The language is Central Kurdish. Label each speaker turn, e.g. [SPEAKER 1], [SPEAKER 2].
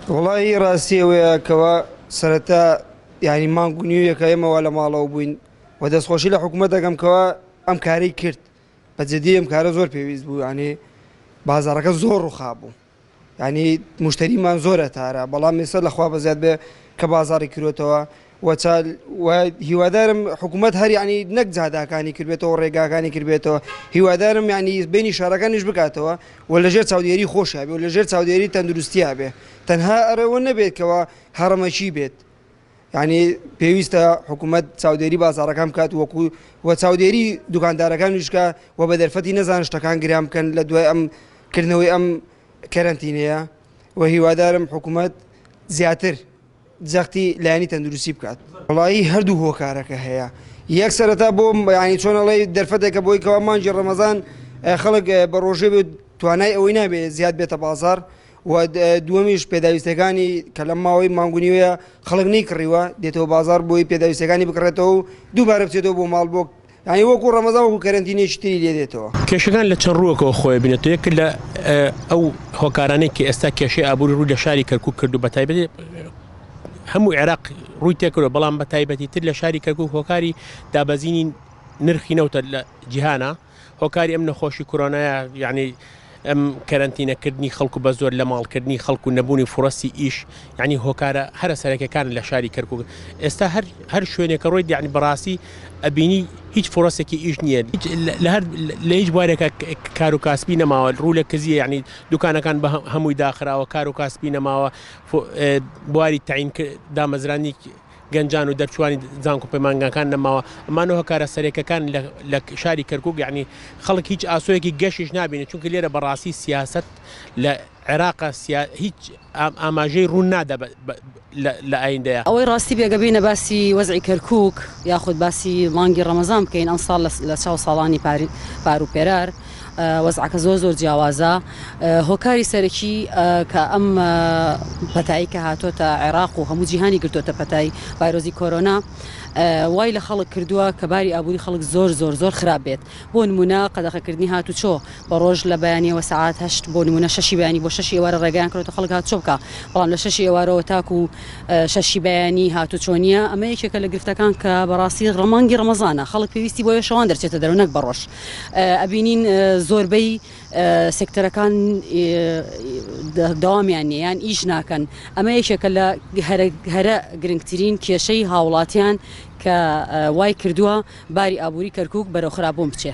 [SPEAKER 1] وەڵایی ڕاستی ئەوەیە کەوا سەرەتا یانی مانگ و نیوێکە ئێمە وا لە ماڵەوە بووین و دەستخۆشی لە حکوومەت دەکەم کەوا ئەم کارەی کرد بە جدی ئەم کارە زۆر پێویست بوو یانی بازاڕەکە زۆر ڕووخا بوو یانی مشتریمان زۆرە تارە بەڵام ئێستا لەخوا بەزیاد بێ کە بازاڕی کرۆتەوە و چا و هیوادارم حکوومەت هەر یانی نەک جاداکانی کردبێتەوە ڕێگاکانی کردبێتەوە هیوادارم یانی بینی شارەکانیش بکاتەوە و لەژێر چاودێری خۆشیا بێ و لەژێر چاودێری تەندروستیا بێ تەنها ئەرەوە نەبێت کەوا هەڕەمەکی بێت یعنی پێویستە حکوومەت چاودێری بازاڕەکان بکات وەکو و چاودێری دوکاندارەکانیش بکا و بە دەرفەتی نەزان شتەکان گران بکەن لە دوای ئەم کردنەوەی ئەم کەرەنتینەیە و هیوادارم حکوومەت زیاتر جەختی لایەنی تەندروستی بکات. وەڵایی هەردوو هۆکارەکە هەیە یەک سەرەتا بۆ یانی چۆن ئەڵێی دەرفەتێکە بۆی کەوا مانگی ڕەمەزان خەڵک بە ڕۆژێ بێت توانای ئەوەی نابێت زیاد بێتە بازاڕ و دووەمیش پێداویستەکانی کە لەم ماوەی مانگ و نیوەیە خەڵک نەیکڕیوە دێتەوە بازاڕ بۆی پێداویستەکانی بکڕێتەوە و دووبارە بچێتەوە بۆ ماڵ بۆ یانی وەکو ڕەمەزان وەکو کەرەنتینێکی تری لێ دێتەوە.
[SPEAKER 2] کێشەکان لە چەند ڕووەکەوە خۆی بینێتەوە یەک لە ئەو هۆکارانەی کە ئێستا کێشەی ئابووری ڕووی لە شاری کەرکوک کردو بە تایبەتی هەموو عێراق ڕووی تێکردو بەڵام بە تایبەتی تر لە شاری کەرکوک هۆکاری دابەزینی نرخی نەوتە لە جیهانە هۆکاری ئەم نەخۆشی کۆرۆنایە یعنی ئەم کەرەنتینەکردنی خەڵک و بە زۆر لە ماڵکردنی خەڵک و نەبوونی فرەسی ئیش یعنی هۆکارە هەرە سەرەکەکان لە شاری کەرکک ئێستا هەر هەر شوێنێکە ڕۆی یعنی بەڕاستی ئەبینی هیچ فرەسێکی ئیش نییە لە هەر لە هیچ بوارێکە کار و کاسبی نەماوە ڕوو لە کزیە یعنی دوکانەکان بە هەمووی داخراوە کار و کاسبی نەماوە بواری تەعین دامەزرانی گەنجان و دەرچوانی زانکۆ پەیمانگاکان نەماوە ئەمانە هۆکارە سەرەکەکان لە شاری کەرکک یعنی خەڵک هیچ ئاسۆیەکی گەشیش نابینێت چونکە لێرە بەڕاستی سیاست لە عێراق هیچ ئاماژەی ڕوون نادا لە ئایندەیە.
[SPEAKER 3] ئەوەی ڕاستی بێ گەبینە باسی وەزعی کەرکوک یاخود باسی مانگی ڕەمەزان بکەین ئەمساڵ لە چاو ساڵانی پار و پێرار وەزعەکە زۆر زۆر جیاوازە هۆکاری سەرەکی کە ئەم پەتایی کە هاتۆتە عێراق و هەموو جیهانی گرتۆتە پەتای ڤایرۆزی کۆرۆنا وای لە خەڵک کردووە کە باری ئابووری خەڵک زۆر زۆر زۆر خراپ بێت بۆ نمونە قەدەخەکردنی هاتوچۆ بە ڕۆژ لە بەیانیەوە سەعات هەشت بۆ نمونە شەشی بەیانی بۆ شەشی ئێوارە ڕێگەیان کردۆتە خەڵک هاتوچۆ بکا بەڵام لە شەشی ئێوارەوە تاکو شەشی بەیانی هاتوچۆ نییە ئەمە یەکێکە لە گرفتەکان کە بەڕاستی ڕەمانگی ڕەمەزانە خەڵک پێویستی بۆیە شەوان دەرچێتە دەرەوە نەک بە ڕۆژ ئەبینین زۆربەی سێکتەرەکان دەوامیان نییە یان ئیش ناکەن ئەمە یەکێکە لە هەرە گرنگترین کێشەی هاوڵاتیان کە وای کردووە باری ئابووری کەرکک بەرەو خراپبوون بچێ.